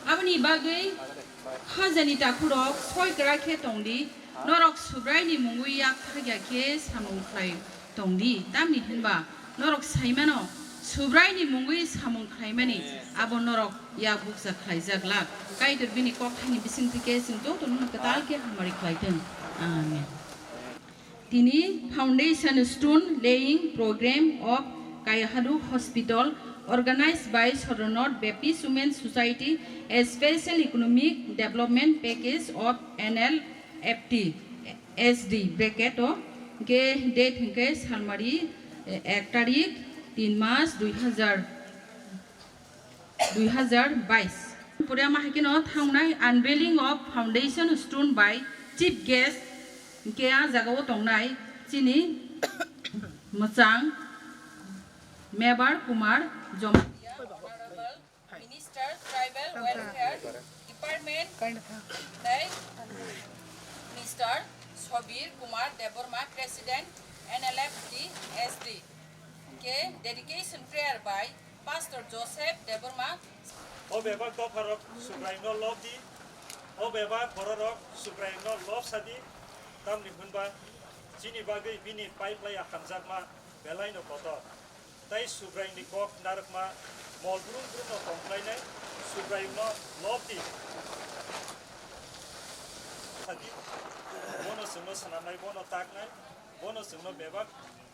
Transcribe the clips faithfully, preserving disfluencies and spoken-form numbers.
Aboni bagwi hajani takhurok soi kwrak khe tongdi, norok Subraini mungwi yak thakya khe samung khlai tongdi, tamni hinba norok saimano Subraini mungwi samung khlaimani abo norok yak bukcha khlaijak lak. Kaitor bini kok thani bising thike chwng jotono kwtal khe hamari khlai thung. Amen. Tini foundation stone laying program of Kaihalu Hospital organized by Soronot Baptist Women Society, a special economic development package of N L F T S D bracket o ke date hingke salmari, eh, ek tarik tin mas dui hajar dui hajar bais. Puriama hai kheno thangnai unveiling of foundation stone by chief guest, hingke a jagao tongnai chini mwchang Mebar Kumar Jamatia, Honorable Minister Tribal Welfare Department, tei Mister Sobir Kumar Debbarma, President N L F T S D. Hingke dedication prayer by Pastor Joseph Debbarma. O bebak dopharok Subraiyungno lob di, o bebak bororok Subraiyungno lob sa di, tamni hwnba chini bagwi bini pai phlai ya hamjakma belaino kotor. Tei Subraiyungni kok narwkma mol brung brungno tong khlainai Subraiyungno lob di. Sa di, bono chwngno swnamnai, bono taknai, bono chwngno bebak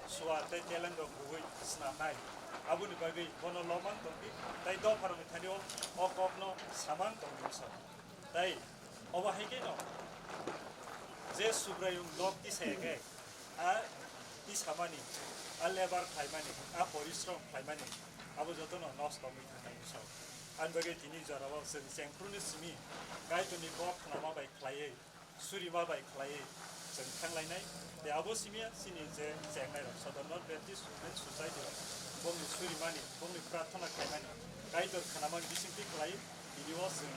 suar tei telengrok rwui swnamnai. Aboni bagwi bono lobmang tongdi, tei dopharokni thani-o o kokno samang tongdi bwsao. Tei obo hai kheno je Subraiyung lok tisaya khe, a tisamani, a lebar khlaimani, a porishrom khlaimani, abo jotono nosto wngwi thangnai bwsao. Ani bagwi tini jorao chwng chengphuruni simi Kaitorni kok khnama bai khlaiwi, surima bai khlaiwi chwng thanglainai. Tei abo simi chini je chengnai rok Sodor North Baptist Women Society rok bongni surimani, bongni prarthana khlaimani, Kaitor khnamani bisingtwi khlai, tini o chwng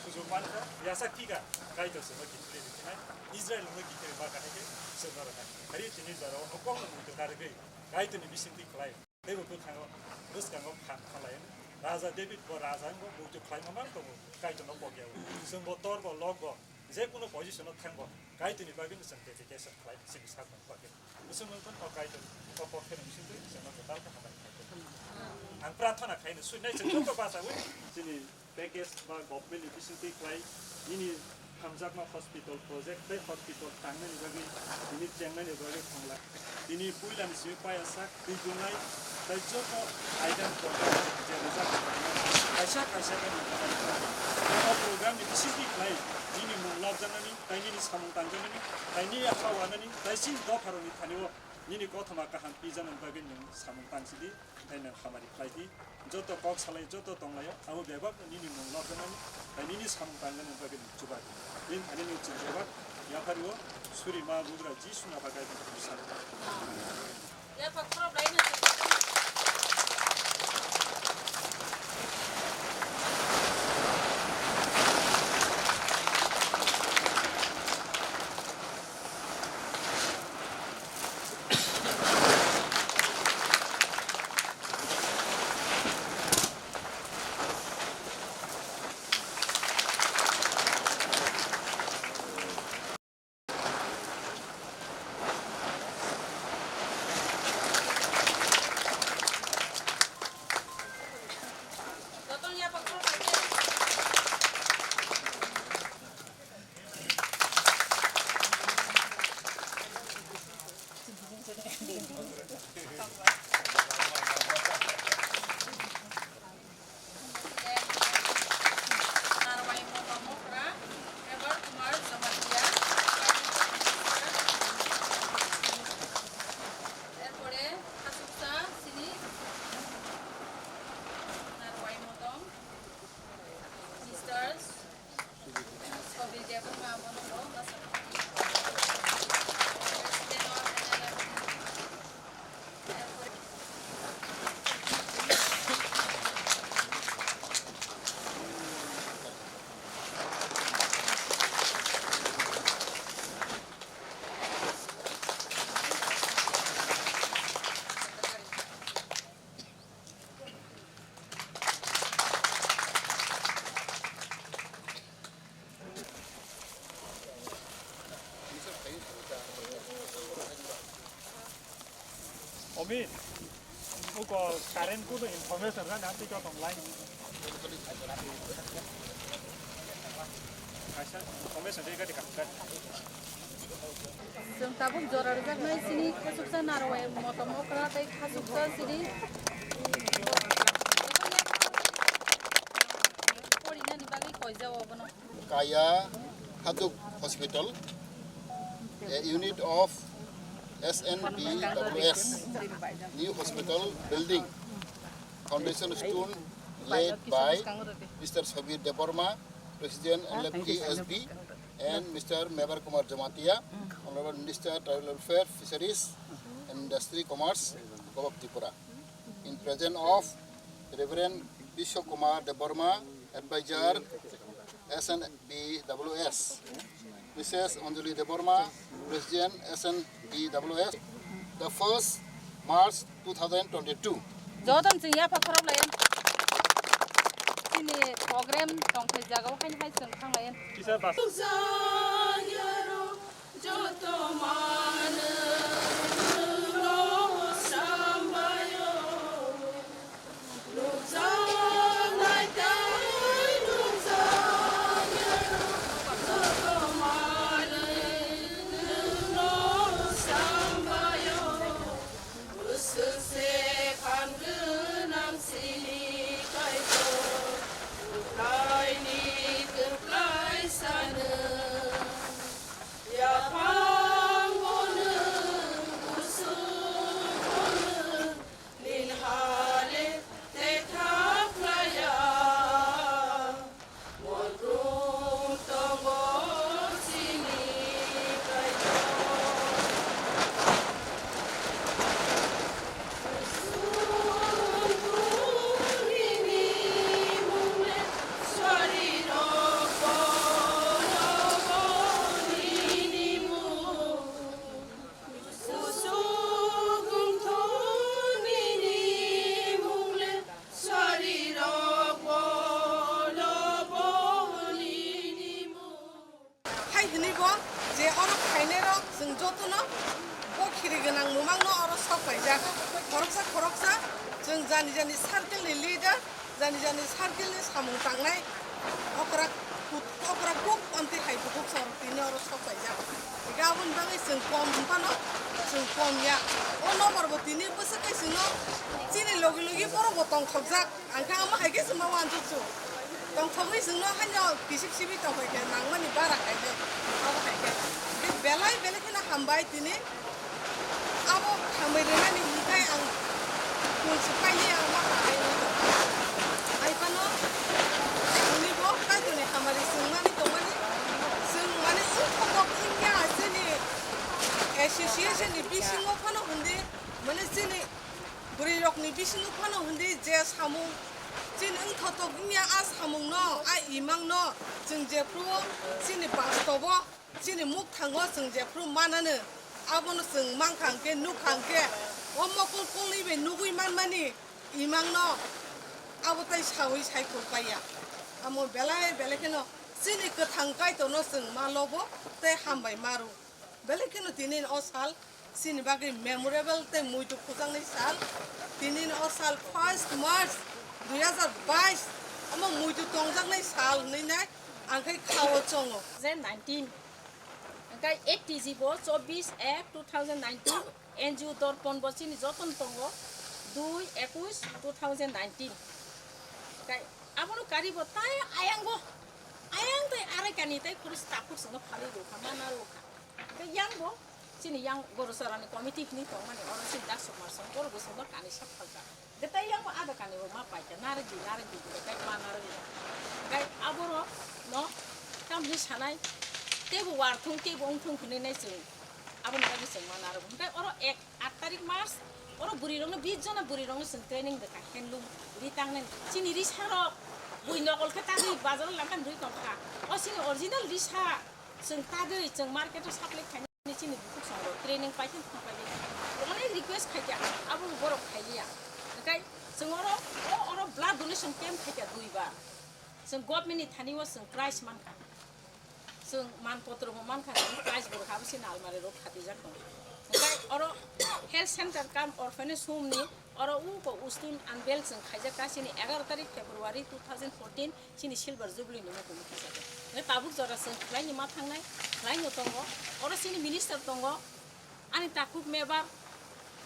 sujuk mankha, yasak thika, Kaitor chwngno kiphilwi rwkhinai, Israel no kiphilwi ma kahai khe chwngno rwnai. Hari tini jorao o kokno muitu karigwi Kaitorni bisingtwi khlai. Teibo bwkhango, bwskango phan khalai. Raja David bo raja wngbo muitu khlaima man tongo, Kaitorno pokya o. Chwngbo torbo, lokbo, je kunu position o thangbo, Kaitorni bagwi no chwng dedication khlai, chini sakno pokya. Bwswk nungkon o Kaitor, o pokya ni bisingtwi chwngno kwtal khe hambai khlai. Ang prarthana khaino, suinai chwng joto bachaui chini package ba government ni bisingtwi khlai nini hamjakma hospital project tei hospital tangnani bagwi tini chengnani bagwi thangla. Tini puilani simi paya sak twi gunai tei joto aidang program je rijak kaisa kaisa khe nangkha. O program ni bisingtwi khlai nini mung lobjaknani tei nini samung tangjaknani tei nini yaphra wanani tei chini dopharokni thani-o nini kothoma kaham pijaknani bagwi nwng samung tangsidi. Tei nwng hamari khlai di, joto kok salai, joto tonglaio, abo bebak nini mung lobjaknani, tei nini samung tangnani bagwi nwng chuba di. Bini thani nwng chwng bebak yaphario, suri ma bugra Jisu ni apha kaitor Jisu. Yapha khorok lai na. Mi, uko current kuno information na nanti ko tong line. Kaisa information de gadi kakka. Chwng tabuk jora rwjaknai chini khasuksa Narwai motom okra tei khasuksa chini porinani bagwi koijao bono. Kaya Haduk Hospital, a unit of S N B W S, new hospital building, foundation stone laid by Mister Sabir Debbarma, President L F T S B, and Mister Mebar Kumar Jamatia, Honorable Minister Tribal Welfare, Fisheries and Industry, Commerce, Government of Tripura. In presence of Reverend Biswa Kumar Debbarma, Advisor, S N B W S, Missus Anjali Debbarma, President, S N B W S, the first March two thousand twenty-two. Jotom chwng yapha khorok lai. Chini program tongthai jagao haini hai chwng thang lai. Kisa bas. Joto manwino sambayo, nukjaknai tei nukjakya, joto manwino sambayo. Bwswk se phan gwnang chini Kaitor, kwplaini kwplai sanwng. Yaphang bo nwng, bwswk bo nwng, nini hale tei thap khlaiya. Montrong tongo chini Kaitor. Sungkuni ni mung le sari rok bono boni ni mung. Kusuk wngthoni ni mung le sari rok bono boni ni mung. Hai hwnwi bo je oro phainai rok chwng jotono bo khiri gwnang mwmang no oro sok paijak. Khoroksa khoroksa chwng jani jani circle ni leader, jani jani circle ni samung tangnai okra kut-, okra kuk amtwi hai bukhuk sorok tini oro sok paijak. Hinkhe aboni bagwi chwng kom hwnphano chwng kom ya. O nokbar bo tini bwswk khe chwngno chini logi logi borok bo tongthokjak. Ang khe amo hai khe chwngma uansuk chwng. Tongthogwi chwngno haino kisip sibi tongphai khe nangmani bara khainai. Abo hai khe. Hinkhe belai belai kheno hambai tini. Abo hambai rwnani hinkhe ang tong swkhaini ang ma hambai wngwi tong. Hai phano tini bo Kaitorni hamari chwngmani tongmani chwng mane wngthogok wngya chini association ni bisingo phano hwndi mane chini bwrwi rokni bisingo phano hwndi je samung chini wngthogok wngya a samungno a imangno chwng jephru chini bastobo chini mukthango chwng jephru mananw, abono chwng mankha hwnkhe, nukha hwnkhe, o mokol kolni bai nugwi manmani imangno abo tai sawi sai kulpaiya. Amo belai belai kheno chini kwthang Kaitorno chwng ma lobo tei hambai ma rw. Belai kheno tini o sal chini bagwi memorable tei muitu khujaknai sal. Tini o sal first March dui hazar bais omo muitu tongjaknai sal hwnwi nai ang khai khao chongo. Two thousand nineteen, hwnkhe eight T G bo chobbish ek two thousand nineteen, N G O Dorpon bo chini joton tongo, dui ekush two thousand nineteen. Hwnkhe abono kari bo tai ayang bo, ayang tai arai kani tai khorus takhuk songno phalwi rwkha, ma narwkha. Hwnkhe yang bo chini yang Gorosorani committee hwnwi tongmani oro chini dak sukma song borok bwswkno kani sak phaljak. Hwnkhe tai yang bo ada kani bo ma paikha, narwk di, narwk di, hwnkhe tai ma narwk di. Hwnkhe aborokno tamni sanai teibo warthung teibo wngthung hwnwi nai chwng aboni bagwi chwng ma narwk. Hwnkhe oro ek aat tarik March, oro bwrwirokno bis jona bwrwirokno chwng training rwkha, handloom ri tangnani. Chini risarok bui nokol khe tagwi bazaro langkha rwi tongkha. O chini original risa chwng tagwi chwng market o supply khainani chini bukhuk songrok training paikhe thang paikhe. Onek request khaikha, abo borok khailiya. Hwnkhe chwng oro, o oro blood donation camp khaikha duibar. Chwng government ni thani o chwng prize mankha. Chwng manpotro bo mankha, chwng prize bo rwkha, abo chini almari rok khatijak tongo. Hwnkhe Oro health center cum orphanage home ni oro uko Ustim Anbel chwng khaijak ta chini egaroh tarik February two thousand fourteen chini silver jubilee ni mukumu khaijak. Nge tabuk jora chwng khlai ni ma thangnai, khlai no tongo. Oro chini minister tongo, ani takhuk mebar,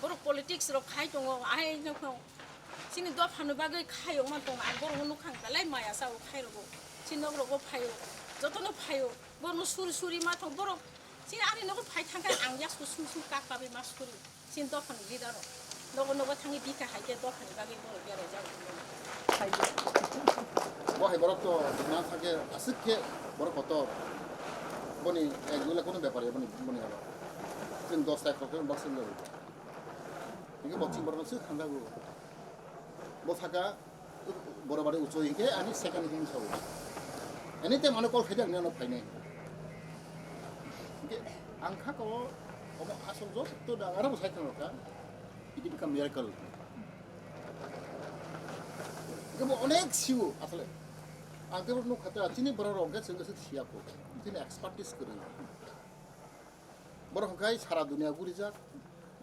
borok politics rok khai tongo, ai no. Chini dopha ni bagwi khai wngma tong, ang borok no nukhang belai maya sa o khai rogo. Chini nok rogo phaio, joto no phaio, borok no suri suri ma thang borok. Chini ani nogo phai thang khe ang yasku sum sum kak kabi ma suri. Chini dopha ni leader rok nogo nogo thangwi bika hai khe dopha ni bagwi borok berai jago. Bo hai borok to na thake aswk khe borok kotor. Boni ek dui lakh kono bepar ya boni, boni aro. Chini dos lakh rok baksa lo. Ini bo chini borok no sik khanda go. Bo saka, boro bari ucho hinkhe ani second hand sawi. Anytime ano call khaidi ang nino phainai. Hinkhe ang kha ko omo asol jotto da aro bo sai thang kha. It become miracle. Hinkhe bo onek siwo asole. Ang khe nuk khata chini borok rok khe chwng khe siya ko. Chini expertise kwrwi. Borok hwnkhe sara dunia gurijak,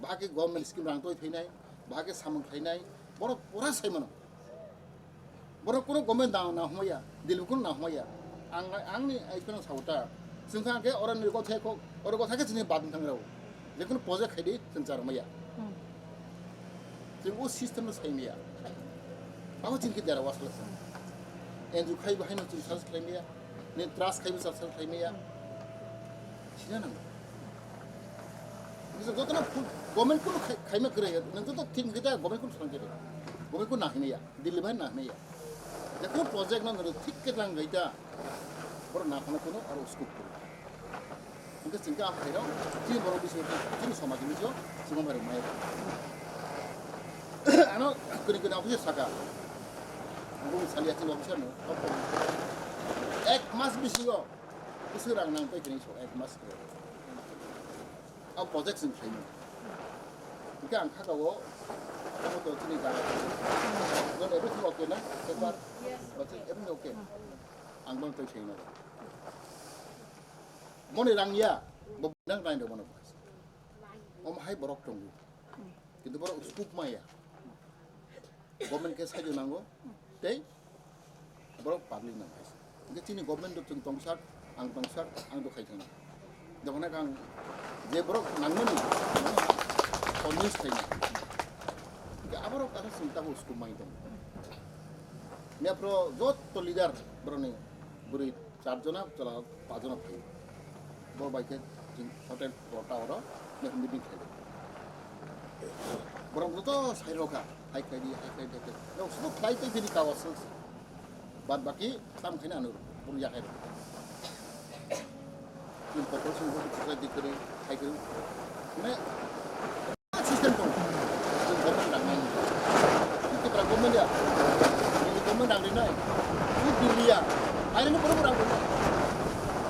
bahai khe government scheme rang twi phainai, bahai khe samung khlainai, borok pura sai mano. Borok kunu government nang, nang hwnmaya, Delhi kunu nang hwnmaya. Ang, angni experience sao ta, chwng thang khe oro ni gothe kho, oro gotha khe chini bad thang rao. Jekunu project khaidi chwng char maya. Hmm. Chwng o system no sai maya. Abo chini khe dera was khlai. N G O khai bo haino chwng search khlai maya. Ni trust khai bo search khlai maya. Sina nang. Bisa joto na government kunu khai, khai ma kre. Nang joto thik khe government kunu sang kre. Government kunu nang maya. Delhi bai nang maya. Jekunu project no thik khe lang gaita. Boro nang khana kunu aro scope kunu. Hingke chwng khe a phairok chini borok bising chini somaj ni bising chwng bai rwmai. Ano kwrwi kwrwi officer saka. Ang bo sali chini officer no. Ek mas bisingo bwswk rang nang pai kwrwi so ek mas kwrwi. A project chwng khlaimani. Hingke ang kha o abo to chini jaga. Non everything okay na? Paper? Everything okay. Ang bono twi khlaimani. Moni rang ya, bo nang rang de bono bahai. Om hai borok tongo. Kintu borok scope maya. Government khe saijo nango, tei borok public nango. Hingke chini government rok chwng tongsak, ang tongsak, ang do khai thangna. Dokhna kang je borok nangmani, convince khaina. Hingke aborok asa chwng tabo scope mai tongo. Mepro jotto leader borokni bwrwi char jona, chwla pach jona phaio. Bo bai khe chwng hotel tower o meeting khlai. Borok joto sai rokha, hai khlai di, hai khlai di, hai khlai di. Rok sudu khlai tei bini kawas se. Bad baki tam khaina anu, bini yakhai rok. Chwng kokol sung bo khlai di kwrwi, hai kwrwi. Mane, System tong. Chwng government rang nai. Tipra government ya. Nini government rang rinai. Ni Delhi ya. Aire ni borok rang rinai.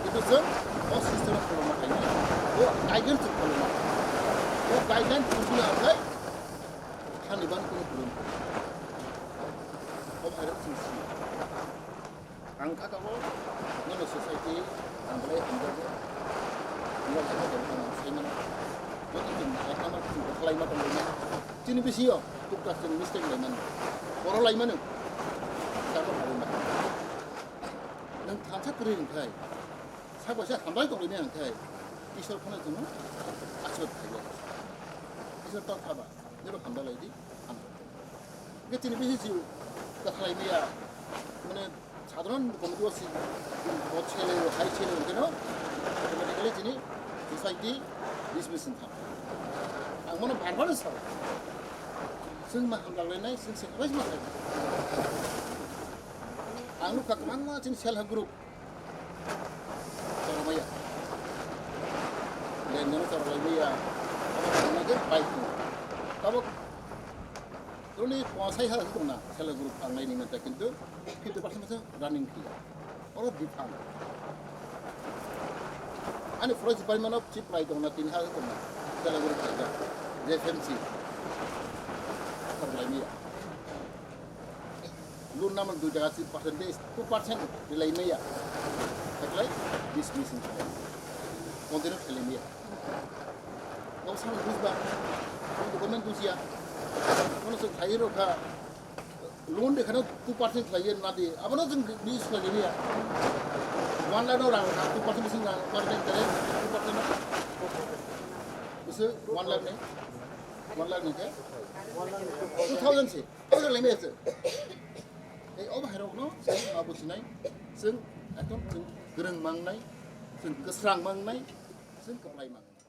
Itu chwng o system follow ma khainai. O guideline chwng follow ma. O guideline chwng sini agai. Khani ban kunu problem. O aire chwng sini. Ang kha tabuk nono society ang belai hamjago. Ang kha tabuk ang sai mano. Joto chwng naharma chwng kwlai ma tonglaima. Chini bisingo tuktak chwng mistake laimani. Boro laimani. Tamo harima. Nang thansa kwrwi wngkhai. Sak bai sak hambai tonglaimani hwnkhai. Isor phano chwngno aswk khaiya. Isor tong khaba. Nero hambai lai di. Hambai. Hwnkhe chini bisi jiu kwthalaimaya, mane, sadharan committee o si, o chele, o hai chele, hwnkhe no, automatically chini society dismiss wngkha. Ang mano bar bar sao. Chwng ma hamjak lainai, chwng sacrifice ma khlai. Ang nukha kwbangma chini self help group. Choromaya. Lenjano chorolaimaya. Abo choromaya je bike tong. Tabuk roni ponsai ha tongna, self help group ang laini mata kintu fifty percent masa running khlaiya. Oro bipang. Ani forest department of chief pai tongna tin ha tongna, self help group khlaijak. J F M C. Chorolaimaya. Loan naman dui taka si percentage, two percent rilai maya. Taklai dismiss wngkha. Continue khlai maya. Kok samung bujiba, kok document bujiya, kono chwng khlaiwi rwkha, loan de kheno two percent khlaiwi nadi, abono chwng use khlaiwi ya. One lakh no rang rwkha, two percent bising rang, per bank kare, two percent no. Bwswk one lakh ni, one lakh ni khe two thousand se, two thousand limit se. Ei obo hai rok no chwng ma buchinai, chwng ekdom chwng gwrwng mangnai, chwng kwsrang mangnai, chwng kwplai mangnai.